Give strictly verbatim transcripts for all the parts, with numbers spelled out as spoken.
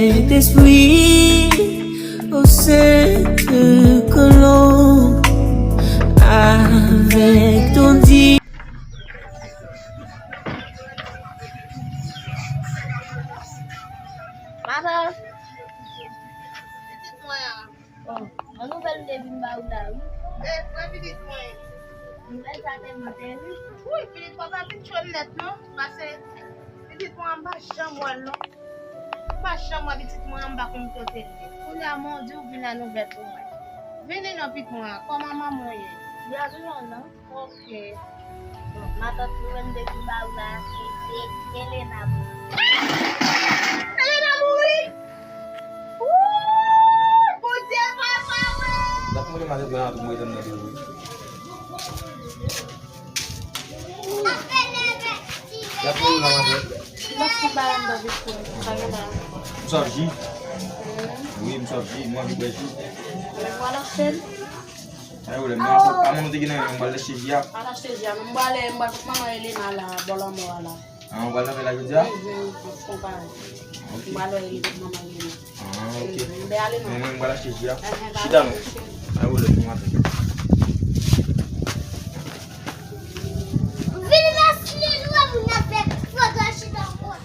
Saint-Esprit, au sein de colon, avec ton Dieu. Matant. Pitit mwen an. Oh, yon nouvèl m te vin ba ou la, wi. E, mwen pitit mwen. Nouvèl sa tèlman tèris. Wi, pitit mwen pa vin cho m nèt, non. Pase, pitit mwen, m pa janm wè l, non. M pa janm wè pitit mwen, m pa konn kote l ye. Kounye a, mwen di w vin la nouvèl pou mwen. Vini non, pitit mwen, kòman manman w ye? Li ap vivan, non. Ok. Bon, matant nouvèl m te vin ba ou la, se, se Elena mouri. Elena mouri? Wouy! Bondye papa mwen! N ap mouri matant mwen an tou, mwen tann nan tou wi. N ap mouri la matant. Lòt ti balan nan vit pou sa gen la. M swaf ji. Wi, m swaf ji, m anvi bwè ji. Mwen pral achte l. Ay, wè, mwen, a mwen te gen nan men, mwen pral achte ji a. Al achte ji a, men mwen pral, mwen pral manman Elena la, bò lanmò a la. Ah, ou pral nan fè la jodi a? Mhm, an konpani. Ok. Mwen pral wè li, manman Elena. Ah, ok. Mhm, ben ale non. Men mwen, mwen pral achte ji a. Chita non. Ay, wè, lòt mwen atè. Vin nan sile nou, moun nan fè fòt la chita ankò.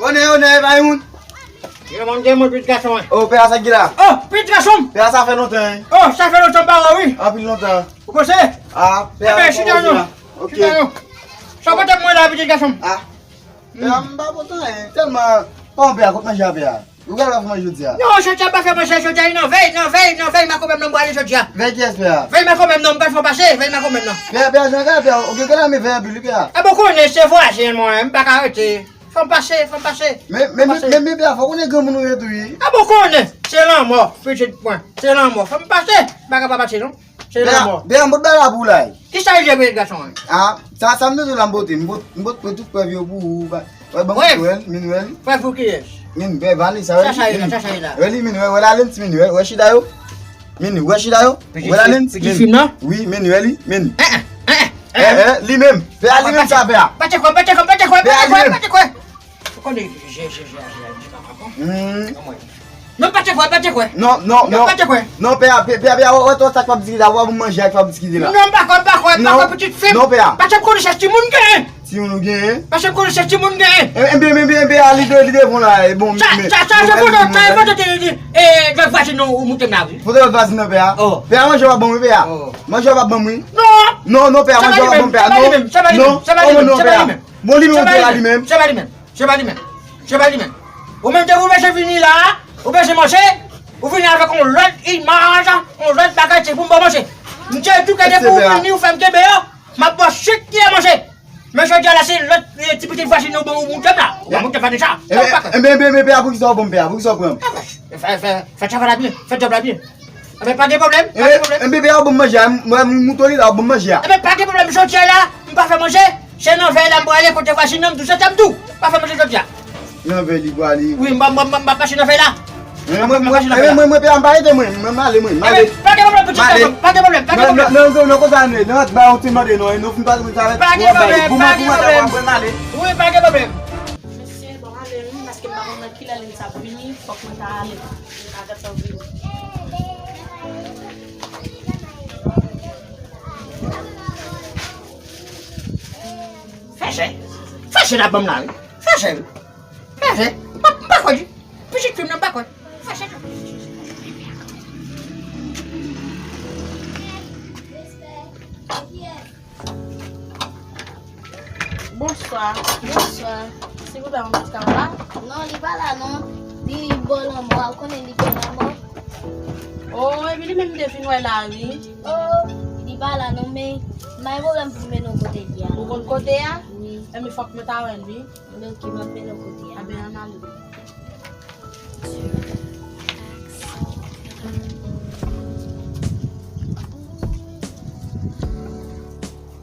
Onè, onè, e pa yon moun. Yo, mwen gen mwen pitit gason an. Oh, pè a sa ki la? Oh, pitit gason m! Pè a sa fè lontan, hein? Oh, sa fè lontan m pa wè w, wi. Anpil lontan. Ou panse? Ah, pè a. Enben, chita non. Ok. Chita non. Sa w pote pou mwen la, pitit gason m? Ah. Pè a, m pa pote anyen. Tèlman, pa yon pè a, kot manje a pè a? Ou gade la fè manje jodi a? Non, jodi a m pa fè manje, jodi a li nan vèy, nan vèy, nan vèy makomè m nan m prale jodi a. Vèy kiyès pè a? Vèy makomè m nan, m pral fè w pase, vèy makomè m nan. Pè a, pè a, jan gade pè a, ou gen gade men vèy anpil wi pè a. A bon konnen, se vwazen mwen, m pa ka rete. Fè m pase, fè m pase. Men, men, men, men, pè a, fò konnen granmoun ou ye tou wi. A bon konnen, se lanmò, pitit mwen, se lanmò. Fè m pase, m pa ka pa pase non. Se lanmò. Pè a, m pot bagay la pou ou la. Kisa li ye pitit gason an? Ah, sa, sa m bezwen la m pote, m pot, m pot tout prèv yo pou ou. Wè, ban m wè l, min wè l. Prèv pou kiyès? Min, wè, Vanessa, wè li, sa ye la, sa ye la. Wè li, min, wè, wè la lens, min, wè, wè chida yo. Min, wè chida yo. Wè la lens, min. Wi, min, wè li, min. Eh, eh, eh, eh, li menm. Pè a li menm sa, pè a. Pate kwè, pate kwè, pate kwè, pate kwè, pate kwè. Ou konnen, je, je, je, je, je pa konprann. Hmm. Non, mwen. Non, pate kwè, pate kwè. Non, non, non. Non, pate kwè. Non, pè a, pè, pè a, pè a, wè, wè, sa k ap diskite la, wè, pou manje a k ap diskite la. Non, m pa kwè, m pa kwè, m pa kwè, pitit fi m. Non, pè a. Pase m konnen se timoun genyen. Timoun ou genyen? Pase m konnen se timoun genyen. E, e, byen, byen, byen, byen, a li de, li devan la, e bon, sa, men, sa, sa, se foto, sa, e foto de, de, e, de vwazen nou, ou moute m la, wi. Foto de vwazen nan, pè a. Oh. Pè a, manje w ap ban m, wi, pè a. Oh. Manje w ap ban m, wi. Non. Non, non, pè a, manje w ap ban m, pè a. Non, non, non, pè a. Bon, li menm, ou te la, li menm. Se pa li menm. Se pa li menm. Se pa li menm. Ou menm depi ou bezwen vini la, ou bezwen manje, ou vini avèk yon lòt imaj, yon lòt bagay, se pou m ba w manje. M te di w ke depi ou vini, ou fè m kenbe yo, m ap ba w chit ki a manje. Men jodi a la, se lòt, eh, ti pitit vwazen nou ban ou moute m la. Ou pa moute Vanessa. Sa ou pa kwè. Enben, enben, enben, pè a, poukisa ou ban m pè a? Poukisa ou pran m? Fè, fè, fè travay la byen, fè djòb la byen. Enben, pa gen pwoblèm, pa gen pwoblèm. Enben, pè a, ou ban m manje a, m, mwen, m mouton li la, ou ban m manje a. Enben, pa gen pwoblèm, jodi a la, m pa fè manje, se nan vèy la m prale kote vwazen nan, m tou se tanm tou, pa fè manje jodi a. Nan vèy li prale. Wi, m pa, m pa, m pa, m pa pase nan vèy la. Mwen, mwen, mwen, mwen, mwen, pè a, m pa rete, mwen, mwen, m ale, mwen, m ale. Enben, pa gen pwoblèm, pitit gason, pa gen pwoblèm, pa gen pwoblèm. Non, non, non, non, konsa nou ye, non, ba yon ti mande, non, nou fin pase nou sa. Pa gen pwoblèm, pa gen pwoblèm. Wi, pa gen pwoblèm. Mesye, bon, ale, wi, paske m pa konn nan kilè lens ap vini, fòk mwen ta ale. Mwen ta gentan vini. Fè jè. Fè jè la ban m la, wi. Fè jè, wi. Fè jè. M pa, m pa kwè, wi. Pitit fi m nan, m pa kwè. Fè jè. Bonswa. Bonswa. Silvouplè, yon medikaman la? Non, li pa la non. Li bò lanmò a, ou konnen li bò lanmò. Oh, epi li menm m te vin wè la, wi. Oh, li pa la non, men m pa gen pwoblèm pou m mennen w kote li a. Ou konn kote a? Wi. Enben fòk mwen ta wè l, wi. Enben oke, m ap mennen w kote a. Enben ann ale.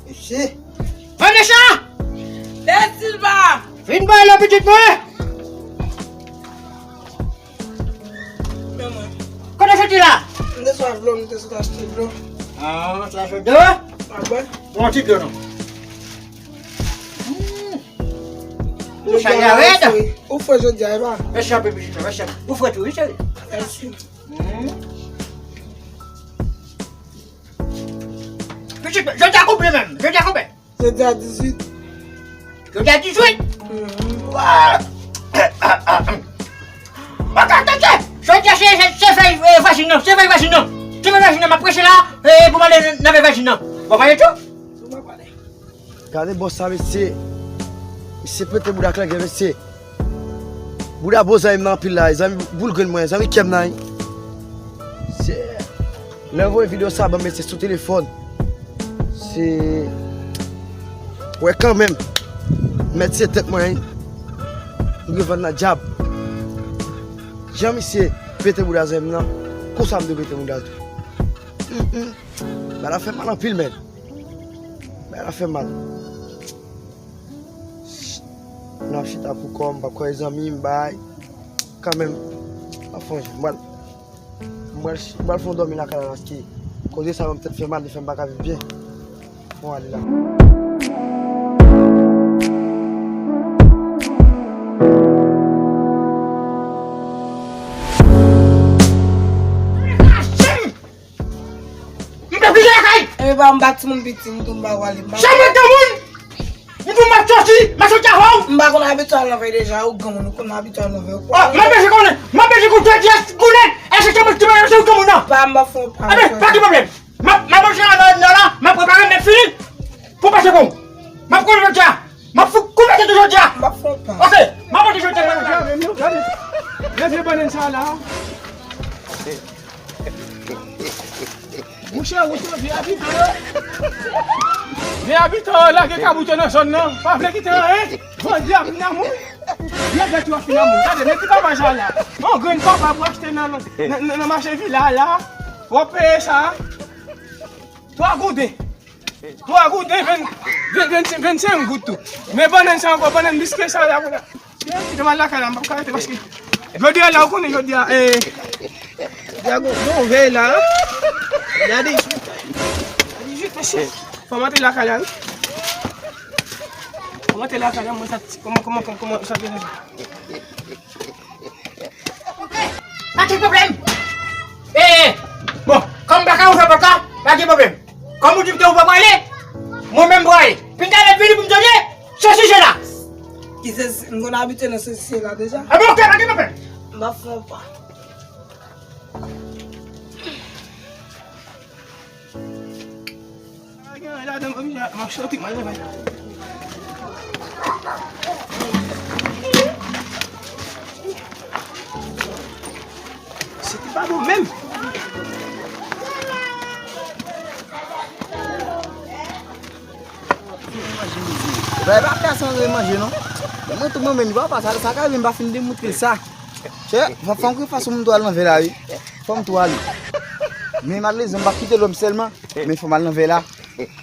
Mesye! Vanessa! De Silva! Vin bay la pitit mwen! Men mwen. Kote w soti la? M te swaf dlo, m te sot achte dlo. Ah, sa se dlo? A bwè. Bon, ti dlo non. Hmm. Ou Chalè a rèd. Ou fre jodi a, e pa? Mèsi anpil, pitit mwen, mèsi anpil. Ou fre tou, wi, cheri. Mèsi. Hmm. Pitit mwen, jodi a konbyen menm? Jodi a konbyen? Jodi a dizuit. Jodi a dizuit? Mhm. Ok, tande! Jodi a se, se, se fèy, eh, vwazin nan, se fèy vwazin nan. Se fèy vwazin nan, m ap preche la, eh, pou m ale nan fèy vwazin nan. Bon, pale tou. Gade bòs sa, mesye. Mesye pete bouda Klangè, mesye. Bouda bon zanmi m nan anpil la, zanmi boul grenn mwen, zanmi kè m nan, wi. Se, lè m voye videyo sa ban m, mesye, sou telefòn. Se, wè kanmenm. Mèt se tèt mwen, wi. M revann nan dyab. Jan misye pete bouda zanmi m nan, konsa m dwe pete bouda tou. Mm, mm. Bagay la fè mal anpil, men. Bagay la fè mal. Nan chita pou kò m, m p ap kwè zanmi m, bay. Kanmenm, m ap fè yon jan. M pral, m pral, m pral fè yon dòmi lakay la, paske koze sa ban m tèt fè mal, li fè m pa ka viv byen. Bon, ale la. M pa bliye lakay! E pa m pa timoun piti, m tou m pa wale. M pa Janm wè granmoun! M tou m ap soti, m ap soti avè w! M pa konn abitye al nan vèy deja, ou granmoun, ou konn abitye al nan vèy. Oh, m ap beje konnen, m ap beje konnen, jodi a konnen, èske se mwen ki te manje ou granmoun nan? Pa, m pa fè w pa. Anben, pa gen pwoblèm. M ap, m ap manje nan, nan la, m ap prepare, m fini. Pou pase bon. M ap konnen jodi a. M ap fout koupe tèt ou jodi a. M ap fè w pa. Ok, m ap monte jodi a, m ap monte. Gade, gade. Gade vye bannann sa la. Monchè, ou se vye abitan yo. Vye abitan yo lage kabout yo nan zòn nan. Pa vle kite anyen. Bandi ap vin nan moun. Vye bèt yo ap vin nan moun. Gade, men ti papa sa la. Yon grenn papa pou achte nan, nan, nan, nan mache vila la. W ap peye sa. Twa gouden. Twa gouden, ven, ven, ven, vennsenk goud tou. Men bannann sa ankò, bannann biskit sa la, pou la. Yo mal lakay la, m p ap ka rete paske jodi a la, ou konnen jodi a, eh, jodi a gon, gon vèy la, hein. Jodi a dizuit, dizuit, mesye. Fò m antre lakay la, wi. Fò m antre lakay la, mwen sa, kòman, kòman, kòman, kòman sa te fè sa? Pa gen pwoblèm. Eh, eh. Bon, kòm m pa ka ouvè pòt la, pa gen pwoblèm. Kòm ou di m te ou pa prale, mwen menm m prale. Pinga lè vini pou m tande se sijè la. Ki se, m konn abitye nan se sijè la deja. Anben, ok, pa gen pwoblèm. M ap fè yon pa. Pa gen anyen ladan, m oblije, m ap soti, m al travay. Se te pa bon menm. Bay pa pèsonn manje non. Mwen tou mwen menm, papa, sa, sa ka vin pa fin demoutre sa. Chè, fò, fò m kwè fason m tou al nan vè la, wi. Fò m tou ale. Men malerezman, m p ap kite lòm sèlman, men fò m al nan vè la.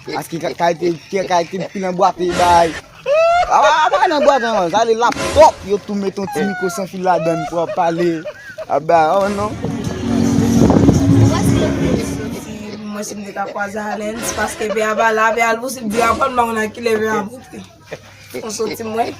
Paske ka, kalite, ka, kalite pil anbwate bay. A, a, a, pa nan bwate non, sa le laptop, yo tou met yon ti mikwo san fil ladan pou ap pale. A ba, oh non. Mwen si m te ka kwaze Alens, paske vè a pa la, vè a l posib di aprann, m pa konn ak kilè vè a moute. Fon soti mwen.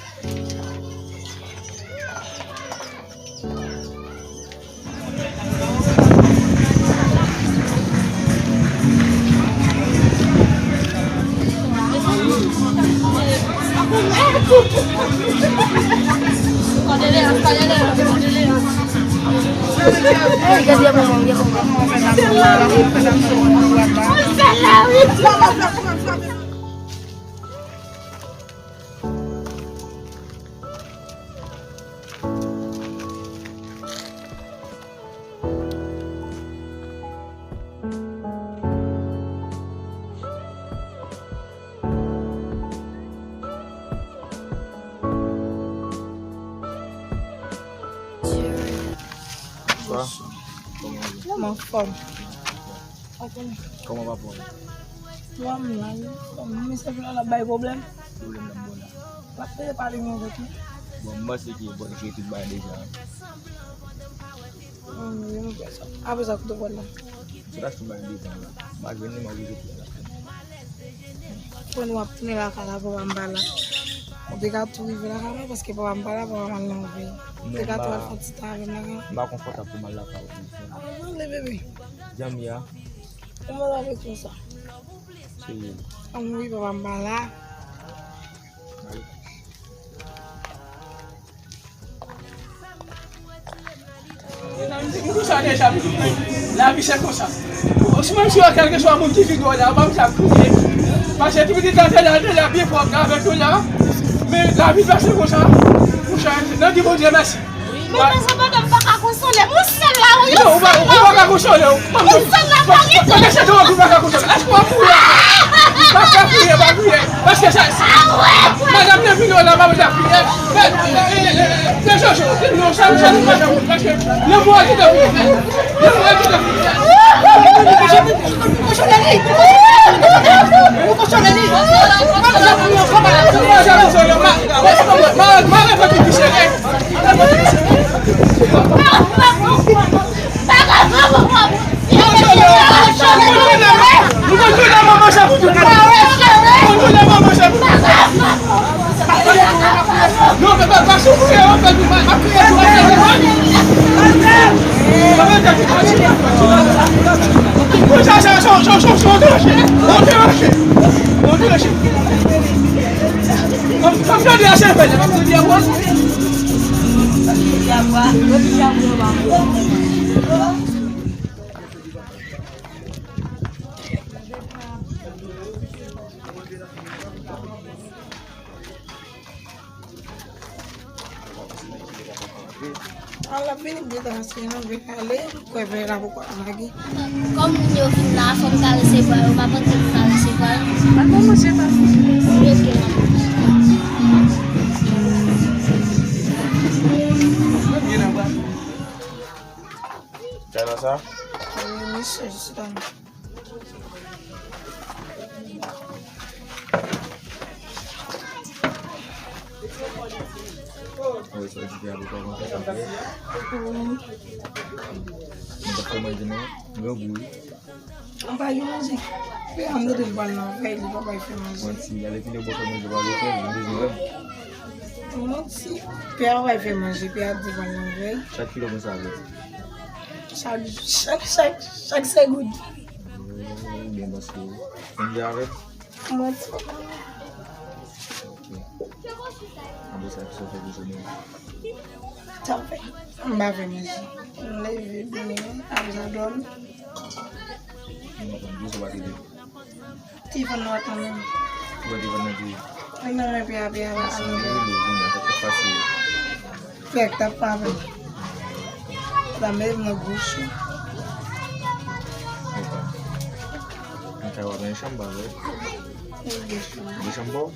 Bonswa. Kòman w ye? M anfòm. Kòman papa w ye? Papa m la, wi. Kòman misye vin la, l ap bay pwoblèm? Pwoblèm nan bò la. L ap peye pale mwen avèk li. Bon, m panse ke bon, m jere tout bagay deja. Hum, yo nou fè sa. Apre sa, kote w pral la? M sot achte yon bagay devan la. M pa jwenn li, m oblije tounen lakay mwen. Fò nou ap tounen lakay la, papa m pa la. Ou te ka tou rive lakay mwen paske papa m pa la, papa m al nan vèy. Ou te ka tou al fè ti tan avè m lakay mwen. M pa konfòtab pou m al lakay ou. Ah, ale, bebe. Janm ye a. Kòman w avèk konsa? Serye. Anmwe, papa m pa la. Mezanmi, se pou sa deja, lavi se konsa. Ou si menm si yo kèlkeswa moun ki vin wè la, ou pa bezwen ap kriye. Paske ti pitit la te la, te la byen pwòp la, avèk nou la. Men lavi pase konsa. Monchè, n ap di Bondye mèsi. Men, men, men, men, m pa ka konsole m. Yon sèl la, wi, yon sèl la, wi. Ou pa ka konsole w. Yon sèl la, pa gen. Kòman se ou pa ka konsole? Èske w ap kriye? Pa ka kriye, pa kriye. Paske sa, madanm nan vin la, pa bezwen kriye. Men, men, men, men, men, Jojo, non, sa, sa, nou pa janm, paske lanmou a gentan vini. Lanmou a gentan vini. A, l ap vini byen ta paske nou vin ale, m kwè vè la poko ap lage. Kòm moun yo vin la, fò m ka resevwa yo, m ap antre pou m ka resevwa yo. Pa gen manje, pa gen. Ok, m ap antre. Kay la sa? Wi, misye, jis la. Wi, sa di ki avoka konsa sa fè. Mwen pa fè manje non, grangou wi. Anba yo manje. Pè a m rete l pral nan vèy, li pa bay fè manje. Manti, ale kile bò fè manje pa refè, li bezwen wè m. Manti. Pè a pa bay fè manje, pè a di pral nan vèy. Chak kile konsa avè. Chak, chak, chak, chak segonn. Byen, paske ou konn gen avè m. Manti. Ok. Apre sa, kisa w fè pou jounen an? Sa m fè? M pa fè manje. M leve, benyen, apre sa dòmi. M konprann. Kisa w pa te di? Telefòn nan pa t nan men m. Ou wè telefòn nan ki? Li nan men pè a, pè a pa t nan men m. Sa m rele jounen an, sa k t ap pase? Pè a k t ap pale. Sa m leve nan gwo cho. Ok. Nan kay w ap gen chanm pa vre? Wi, gen chanm. Gen chanm pa w?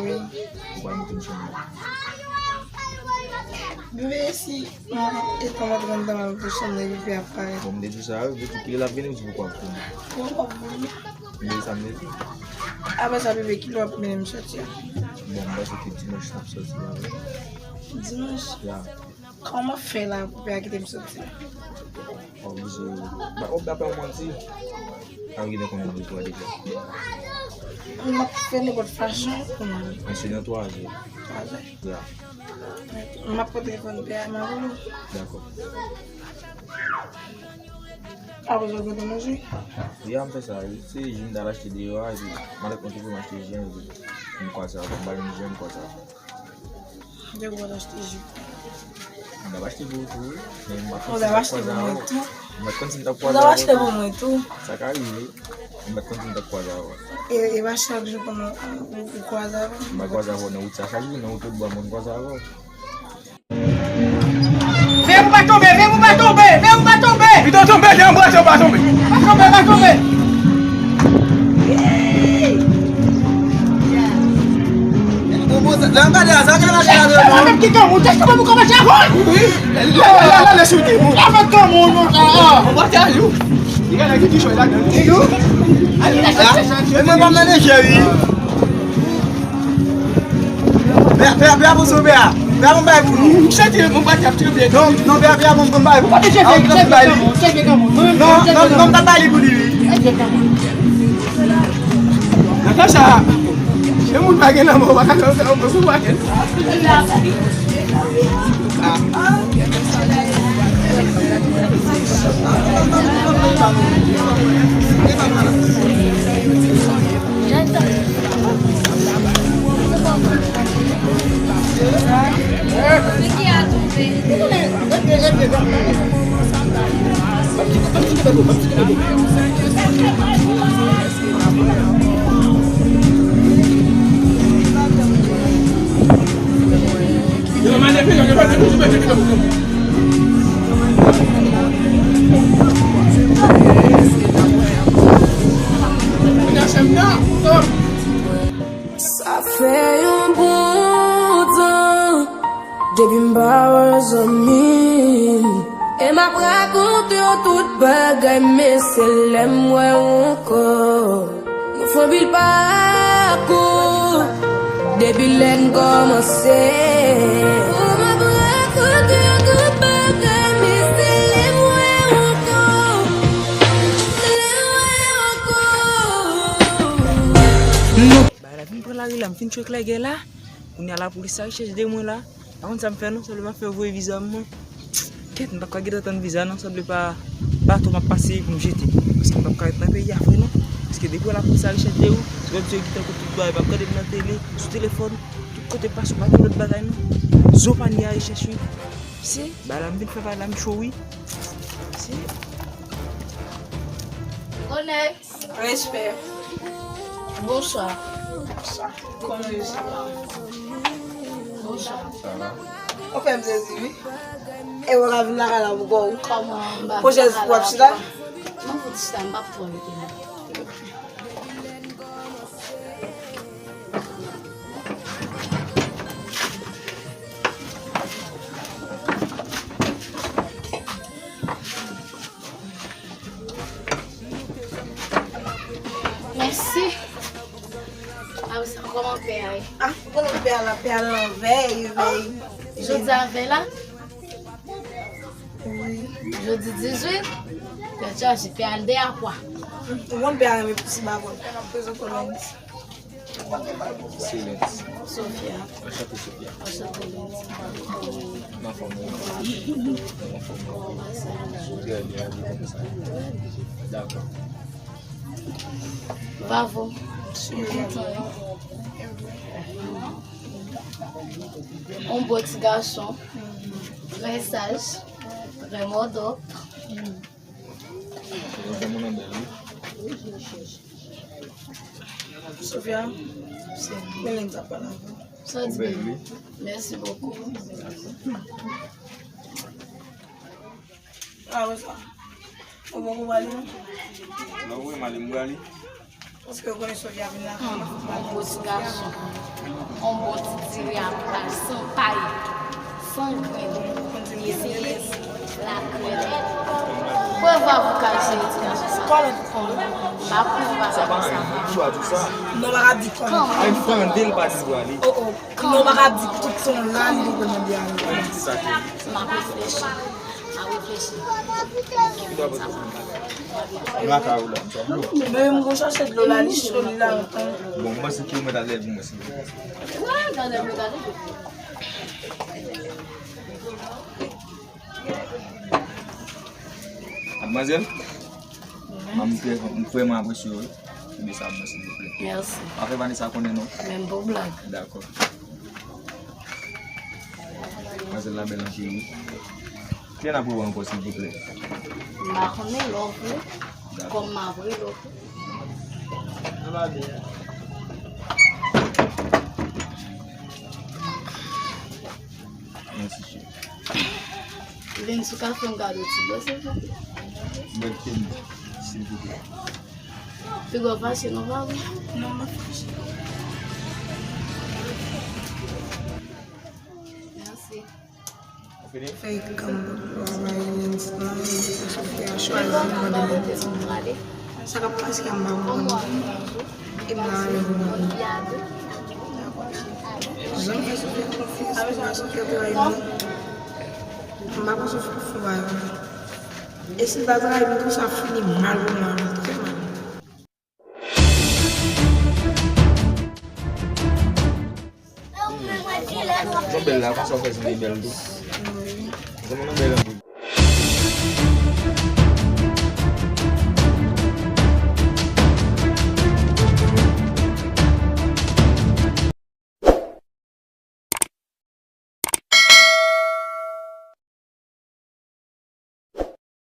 Wi. Ou pral monte m chanm nan. Bebe, si, non, e tan m ap rann tan m ap monte chanm nan, epi pè a ap pale. Bon, m te di w sa, wi, epi kilè l ap vini, ou di poko ap vini. Bon, m ap vini. Men sa m te di. Apre sa, bebe, kilè w ap mennen m soti a? Bon, m panse ke dimanch n ap soti la, wi. Dimanch? Ya. Kòman fè la pou pè a kite m soti la? Oblije. Ba, ou pa fè w manti. A, ou gentan konnen oblije deja. M ap fè nenpòt fason pou mwen. Men se nan twa zè. Twa zè? Ya. M ap pran telefòn pè a, m ap rele w. Dakò. Apre sa, w gentan manje? Ya, m fè sa, wi. Se ji m t al achte deyò a, epi m al kontre pou m achte ji, epi m kwaze avè w, m ba yon ji, m kwaze avè w. Depi w al achte ji. M t ap achte pou ou tou, wi. Men m pa t konn si m t ap kwaze avè w. M pa t konn si m t ap kwaze avè w tou. Ou t ap achte pou mwen tou. Sa ka rive. M pa t konn si m t ap kwaze avè w. E, e pa chak jou konnen ou, ou kwaze avè m. M pa kwaze avè w nan wout sa. Chak jou nan wout ou bò a mwen kwaze avè w. Veye pou pa tonbe, veye pou pa tonbe, veye pou pa tonbe. Pito tonbe, jan bwase ou pa tonbe. Pa tonbe, pa tonbe. Avèk ki kanmou, tèt kanmou kòmanse a vòl. Wi, la, la, la, la, sou ti moun. Avèk kanmou, non, sa, a. Ou pa te al, ou. Li gen nèg ki jwe ladan. Li, ou. E mwen pa mande cheri. Pè, pè, pè, avanse, pè. Pè, bon bay pou nou. M santi mwen pa t ap tremble. Non, non, pè, pè, bon, bon bay pou nou. Pote cheve, cheve kanmou, cheve kanmou. Non, non, non, m ta bay li pou li, wi. Nan sa, Yon moun pa gen lanmò, ou pa ka fè yon moun pa gen. Sa fè yon bon tan depi m pa wè zanmi m. E m ap rakonte w tout bagay, men se lè m wè w ankò. Nou fè anpil pakou depi lè n kòmanse. M ap rakonte w tout bagay, men se lè m wè w ankò. Se lè m wè w ankò. Bagay la vin pran lari la, m fin tchwek lè gè la. Kounye a lapolis sa rechèche de mwen la. Pa konn sa m fè non, sanble m ap fè voye viza m mwen. Kèt, m p ap ka gentan tann viza non, sanble pa bato m ap pase pou m jete. Paske m p ap ka ret nan peyi a vre non. Paske depi w wè lapolis sa rechèche de ou, se kòmsi yo gentan konn tout bagay, m ap gade m nan tele, sou telefòn, tout kote m pase, m pa gen lòt bagay non. Zo pa ni a rechèche wi. Se, bagay la m vin fè bagay la m cho wi. Se. Onè. Respè. Bonswa. Bonswa. Kòman yo se la? Bonswa. Ou fè m sezi wi. E ou ka vin lakay la pou kò ou. Kòman m pa vin lakay la? Pwochèn fwa w ap chita? M ap fout chita, m p ap twò rete la. Mèsi. A wi, sa kòman pè a ye? Ah, kòman pè a la, pè a la vèy, vèy. Jodi a vèy la? Wi. Jodi dizuit, pè chaje, pè al de a kwa. Ou konn pè a renmen piti babòn, pè n ap prezante w la. Silence. Sophia. Anchante, Sophia. Anchante, Lens. Nan fòm ou? Nan fòm ou? Trè byen, wi, konsa. Dakò. Bravo. Mwen kontan, wi. On bon ti gason. Trè saj. Trè modòp. Sophia, se Melens ap pale avè w. Sa w di, baby? Mèsi bokou. Ah, wè sa. Ou poko prale non? Non, wi, m ale, m prale. Paske ou konnen Sophia vin la. Hmm, on bon ti gason. On bon ti diri a pay, san pay. San grenn. Eseye lakrèt. Prèv avou kay se ti gason sa. Kòman? Kòman? M pa konn bagay konsa. Non, pa ka di kòman. Ay, m tande l pa di pou ale. Oh, oh. Non, pa ka di tout son la, li poko nan byen ale. M ap reflechi. M ap reflechi. M lakay ou la. Men m gon chache dlo la, li cho, li la lontan. Bon, m panse ke ou mèt al lève mwen, silvouplè. Wè, gade dlo, gade dlo. Madmwazèl, m kwè, m kwè mwen apresye w, wi. Kenbe sa pou mwen, silvouplè. Mèsi. Pa fè Vanessa konnen, non. Menm pou blag. Dakò. Madmwazèl la bèl anpil, wi. Kilè n ap rewè ankò, silvouplè? M pa konnen, lè w vle. Dakò. Kòm m ap rele w tou. Mèsi, cheri. Lens, ou ka fè m kado ti bò, silvouplè? Bèl tenue, silvouplè. Piga w fache non, pa vre? Non, m pa fache. Mèsi. Fè kanm pou w bay Lens lan, epi pou Sophia chwazi mande Lens. Sa k ap pase a m pa konprann. E m nan anlè pou mwen. Dakò. Janm fè Sophia konfyans, pou pa Sophia trayi nou. M pa panse Sophia fè bagay konsa. E si l ta trayi nou tou, sa ap fini mal pou mwen, trè mal. Jan bèl la, fason w fè zanmi bèl tou. Zanmi nou bèl anpil.